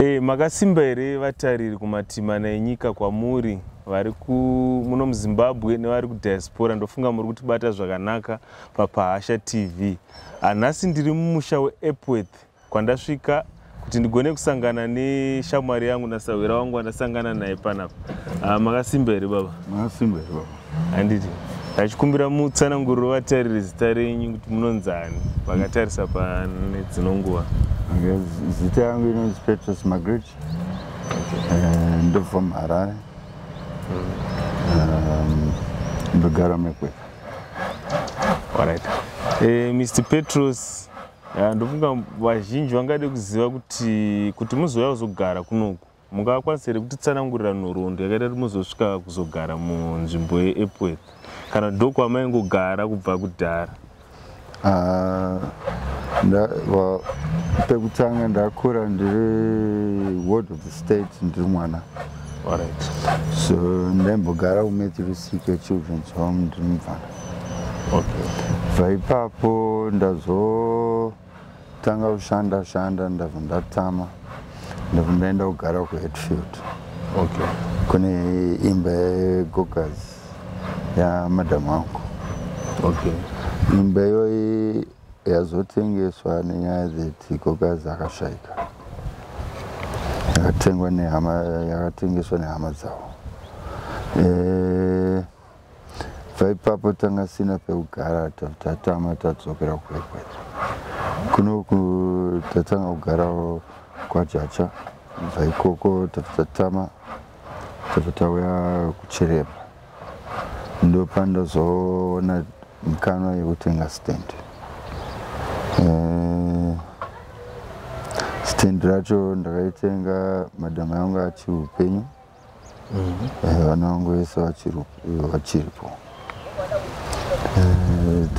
Makasimba here vatariri kumatimana enyika kwamuri vari muno muZimbabwe nevari kudiaspora? Ndofunga muri kutibata zvakanaka paPahasha TV. Nhasi ndiri mumusha weEpworth kwandasvika kuti ndigone kusangana neshamwari yangu nasahwira wangu wandasangana naye panapa. Makasimba here baba? Makasimba here baba? Handiti ndachikumbira mutsananguriro vatariri zita renyu kuti munonzani vakatarisa pane dzino nguva. Okay, zita yangu inonzi Petrus Magrit. Ndobva muHarare. Ndogara muEpworth. Alright. Mr Petrus, ndofunga vazhinji vangade kuziva kuti muzouya kuzogara kunoku, mungakwanisa here kutitsanangurira nhoroondo yakaita kuti muzosvika kuzogara munzvimbo yeEpworth, kana ndokwamaingogara kubva kudhara? Well, pekutanga ndakura ndiri ward of the state ndiri mwana. So ndaimbogara kuMatthew Rusike Children's Home ndiri mubvana. Bva ipapo ndazotanga kushanda shanda, ndabva ndatama, ndabva ndaenda kugara kuHatfield. Kune imba yegogas yamadhamu angu. Imba iyoyi yazotengeswa nenyaya dzekuti gogazi akashaika, yakatengwa nehama, yakatengeswa nehama dzavo. Bva ipapo tanga sina pekugara, tatama, tadzokera kuEpworth kunoku, tatanga kugarawo kwaJacha. Bva ikoko tabva tatama, tabva tauya kuChireba, ndopandazoona mukanwa yekutenga stand. Stand racho ndakaitenga madhamu yangu achiri upenyu. Vana vangu vese vachiripo.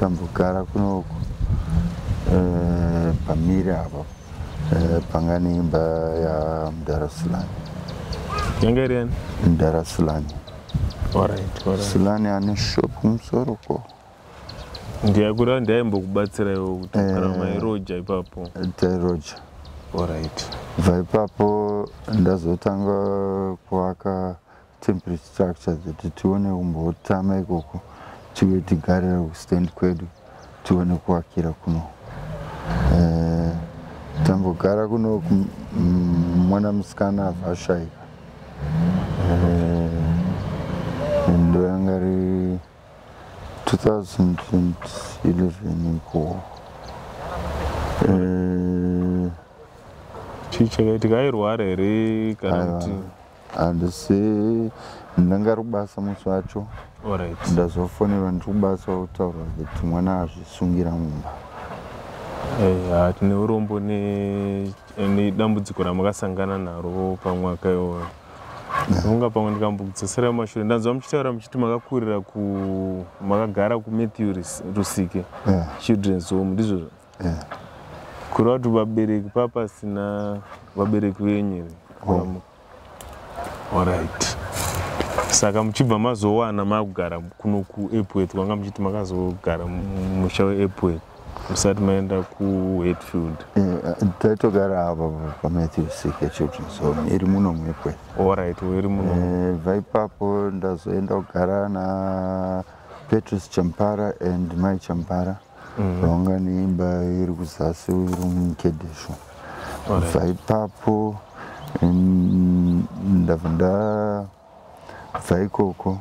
Tambogara kunoku pamiri apa, panga neimba yamudhara Sulani. Yanga iri yani? Mudhara Sulani. Alright. Sulani ane shop kumusoro ko. Ndiyakureva ndaimbokubatsira iwo kuti kana mairoja ipapo? Tairoja. Bva ipapo ndazotanga kuvaka temporary structure kuti tione kumbotama ikoko, tive tigarire kustand kwedu, tione kuvakira kuno. Tambogara kuno, mwana musikana abva ashaika. Ndo yanga ri 2011 iko. Chii chakaitika? Airwara here kana kuti? Handisi, ndanga ri kubasa musi wacho. Ndazofonerwa ndiri kubasa kutaurwa kuti mwana azvisungira mumba. Tine urombo nedambudziko ramakasangana naro pamwaka iwoyo. Ndofunga pamwe ndikambokudzoserai mumashure, ndanzwa muchitaura muchiti makakurira ku makagara kuMatthew Rusike Children's Home, ndizvozvo? Yeah. Kureva kuti vabereki papasina vabereki venyu here? Oh. Alright, saka muchibva mazowana makugara kuno kuEpworth, kwanga muchiti makazogara mumusha weEpworth musati maenda kuHatfield? Taitogara apa paMatthew Rusike Children's Home iri muno muEpworth. Alright, iri muno. Bva ipapo ndazoenda kugara naPetrus Champara and Mai Champara, vanga neimba iri kuzasi iri mukedhesho. Bva ipapo ndabva ndabva ikoko.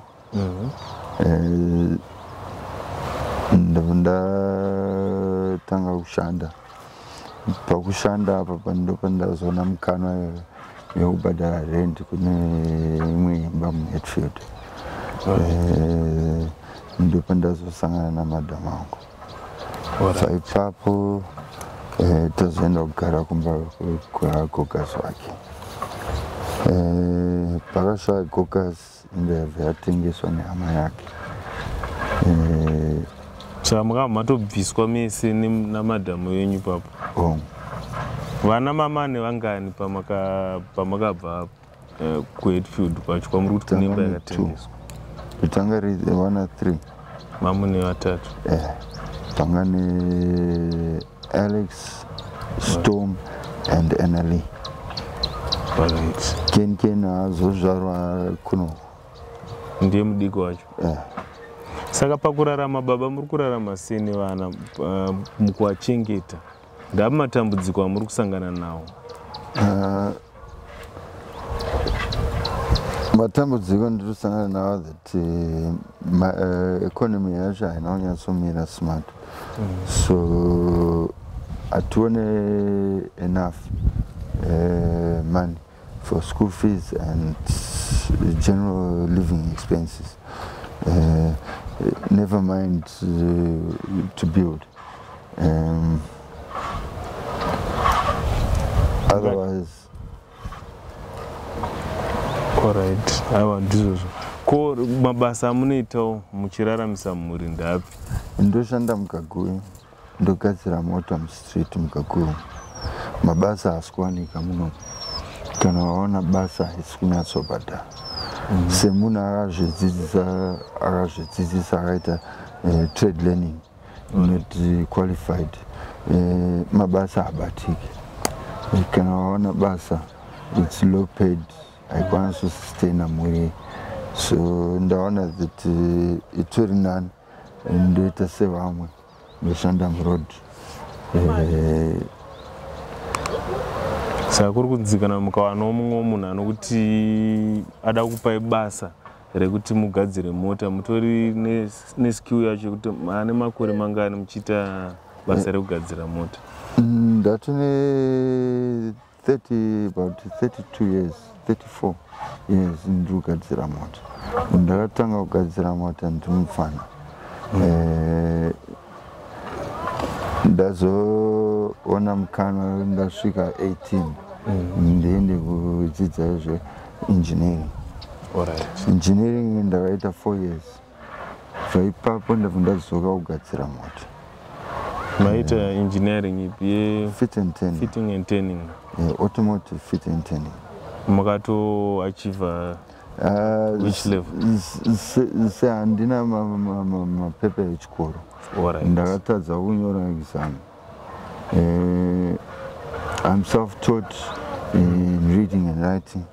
Ndabva ndatanga kushanda. Pakushanda apa ndo pandazoona mukanwa yekubhadhara rent kune imwe imba muHatfield. Ndo pandazosangana namadhamu angu. Bva ipapo tazoenda kugara kumba kwagogas wake. Pakasvika gogas, imba yabva yatengeswa nehama yake. Saka makabva matobviswa mese namadhamu venyu ipapo? Oh. Vana mama nevangani pamakabva kuHatfield kwacho kwamuri kuti kune imba Tanga ne two. yakatengeswa? Tanga ri vana 3. Mamune vatatu. Panga neAlex, Storm and Annalie. Alright. Ken Ken azozvarwa kuno. Ndiye mudiki wacho. Yeah. Saka pakurarama baba muri kurarama sei nevana mukuvachengeta? Ndaapi matambudziko amuri kusangana nawo? Matambudziko ndiri kusangana nawo that economy yacho haina kunyatsomira smart. So hatione enough money for school fees and general living expenses. Never mind to build. Otherwise. Alright, aiwa ndizvozvo. Ko mabasa amunoitawo muchiraramisa mhuri ndapi? Ndoshanda muKaguyu, ndogadzira mota mustreet muKaguyu. Mabasa haasi kuwanika muno. Kana waona basa haisi kunyatsobhadhara. Semunhu akazvidzidzisa akaita trade learning, not qualified, mabasa habatiki. Kana waona basa it's low paid, haikwanisi kusustaina mhuri. So ndaona that itori nani ndoita sevamwe, ndoshanda muroad. Saka kuri kunzi kana mukawanawo mumwe munhu anokuti ada kupai basa rekuti mugadzire mota, mutori neskill yacho yekuti ane makore mangani muchiita basa rekugadzira mota? Ndatone 30, about 32 years, 34 years ndiri kugadzira mota. Ndakatanga kugadzira mota ndiri mufana. Ndazoona mukana ndasvika 18 ndiende kudzidza zve-engineering. Alright. Engineering ndakaita 4 years. Bva ipapo ndabva ndadzoka kugadzira mota. Maita engineering ipi? Ye fit and turning. Fitting and turning. Yeah, automotive fit and turning. Makato achieve which level? Sehandina mapepa echikoro. Alright. Ndakatadza kunyora exam. I'm self-taught in reading and writing.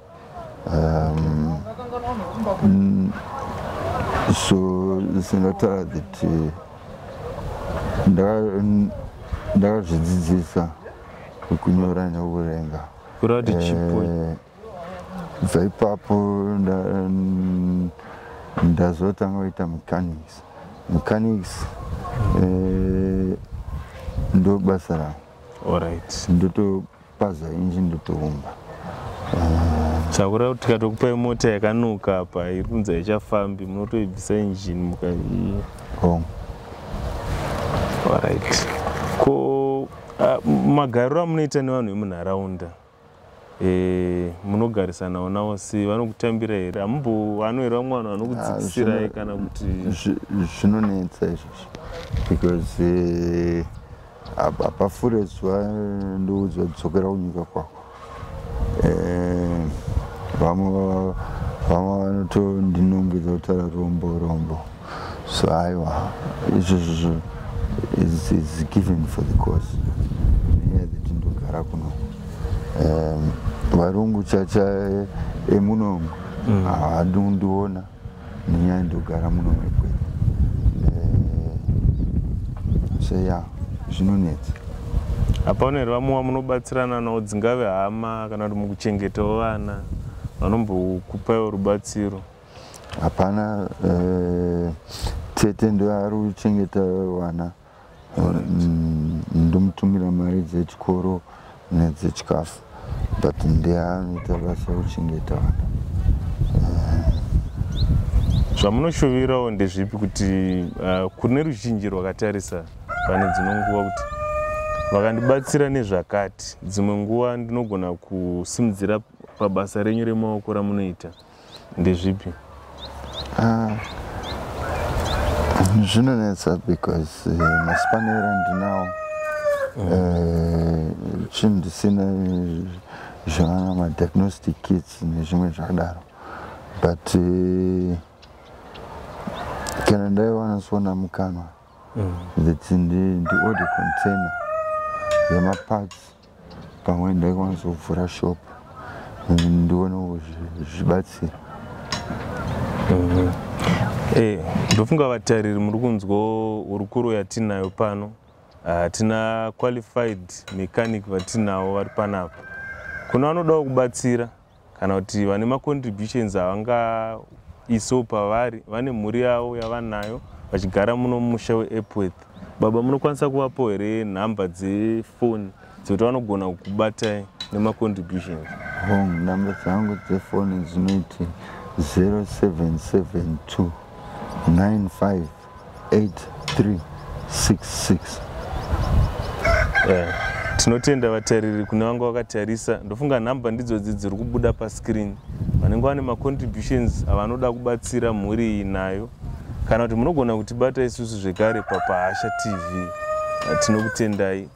So sindataura that ndakazvidzidzisa kunyora nekuverenga. Kureva kuti chipo. Bva ipapo ndazotanga kuita mechanics. Mechanics ndo basa rangu. Alright. Ndotopaza injini, ndotoumba. Saka kureva kuti tikatokupai mota yakanuka apa iri kunzi haichafambi, munotoibvisa injini mukai? Oh. Alright. Ko magariro amunoita nevanhu vemunharaunda, munogarisanawo navo sei? Vanokutambira here? Hamumbo vano here vamwe vanhu vanokudzikisirai kana kuti? Zvinonetsa izvozvo because hapafure zuva ndoudzwa dzokera kunyika kwako. Vamwe vanotondinongedza kutaura rombo rombo. So aiwa, izvozvo is given for the cause. Nenyaya yekuti ndogara kuno. Varungu chacha emunomu havadi kundiona nenyaya ndogara muno mekwedu. So yeah, zvinonetsa. Hapana here vamwe vamunobatsirana navo, dzingave hama kana kuti mukuchengetawo vana, vanombokupaiwo rubatsiro? Hapana. Tete ndo ari kuchengeta vana. Ndomutumira mari dzechikoro nedzechikafu, but ndiye anoita basa rekuchengeta vana. Zvamunoshuvirawo ndezvipi kuti kune ruzhinji rwakatarisa pane dzimwe nguva kuti vakandibatsira nezvakati, dzimwe nguva ndinogona kusimudzira pabasa renyu remaoko ramunoita, ndezvipi? Zvinonetsa because masipanera ndinawo, chinhu ndisina zvana madiagnostic kits nezvimwe zvakadaro, but kana ndaiwana soona mukanwa that ndiorder container yemaparts, pamwe ndaikwanisa kuvhura shop. Ndione kuzvibatsira. Ndofunga vatariri muri kunzwawo hurukuro yatinayo pano. Tina qualified mechanic vatinavo vari panapa. Kuna vanodawo kubatsira kana kuti vane macontributions avangaisewo pavari, vane mhuri yavo yavanayo vachigara muno mumusha weEpworth. Baba, munokwanisa kuvapo here nhamba dzefoni dzekuti vanogona kukubatai nemacontributions? Hongu, nhamba dzangu dzefoni dzinoti 0772 958366. Yeah. Tinotenda vatariri kune vanga vakatarisa. Ndofunga nhamba ndidzodzi dziri kubuda pascreen. Vanenge vane macontributions avanoda kubatsira mhuri iyi nayo, kana kuti munogona kutibata isusu zvekare paPahasha TV. Tinokutendai.